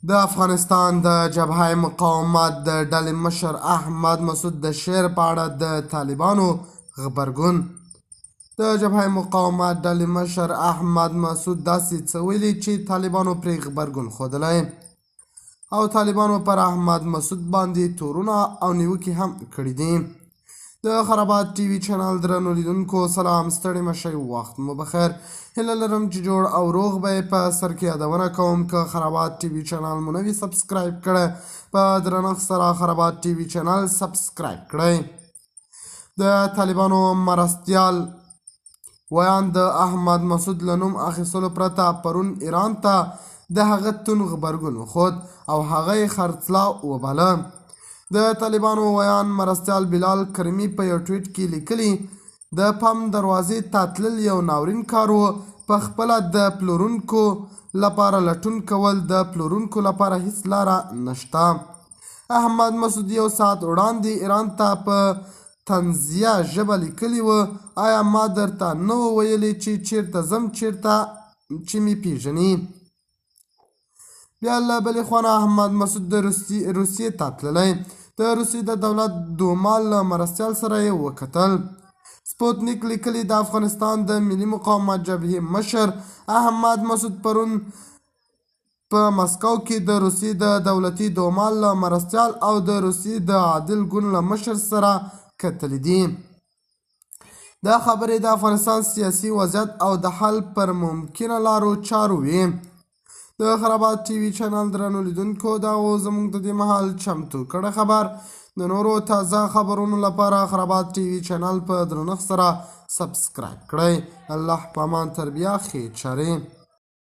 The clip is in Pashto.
د افغانستان د جبهه مقاومت د ډلې مشر احمد مسعود د شعر په اړه د طالبانو غبرګون. د جبهه مقاومت ډلې مشر احمد مسعود داسې څه ویلي چې طالبانو پرې غبرګون ښودلی او طالبانو پر احمد مسعود باندې تورونه او نیوکې هم کړې دي. د خرابات ټي وي چینل درنو لیدونکو سلام، ستړي مه شئ، وخت مو بخیر. هیله لرم چې جوړ او روغ به یې. په سر کې یادونه کوم که خرابات ټي وي چینل مو نه وي subscribe کړی، په درنښت سره خرابات ټي وي چینل subscribe کړئ. د طالبانو مرستیال ویاند احمد مسعود له نوم اخیستلو پرته پرون ایران ته د هغه توند غبرګون وښود او هغه یې خرڅلاو وباله. د طالبانو ویاند مرستیال بلال کریمي په یو ټویټ کې لیکلي، د پم دروازې ته تلل یو ناورین کار و، په خپله د پلورونکو لپاره لټون کول، د پلورونکو لپاره هیڅ لاره نشته. احمد مسعود یو ساعت وړاندې ایران ته په طنزیه ژبه لیکلي و، آیا ما درته نه وو ویلي چې چیرته ځم، چیرته چې مې پیژني؟ بیا له بلې خوا نه احمد مسعود د روسیې ته تللی، د روسیې د دولت دوما له مرستیال سره یې وکتل. سپوتنیک لیکلي، د افغانستان د ملي مقاومت جبهې مشر احمد مسعود پرون په مسکو کې د روسیې د دولتي دوما له مرستیال او د روسیې د عادل ګوند له مشر سره کتلي دي. دا خبرې د افغانستان سیاسي وضعیت او د حل پر ممکنه لارو چارو وې. د خرابات ټي وي چینل درنو لیدونکو، دا و زموږ د دې مهال چمتو کړی خبر. د نورو تازه خبرونو لپاره خرابات ټي وي چینل په درنښت سره subscribe کړئ. الله په امان، تر بیا، ښې چارې.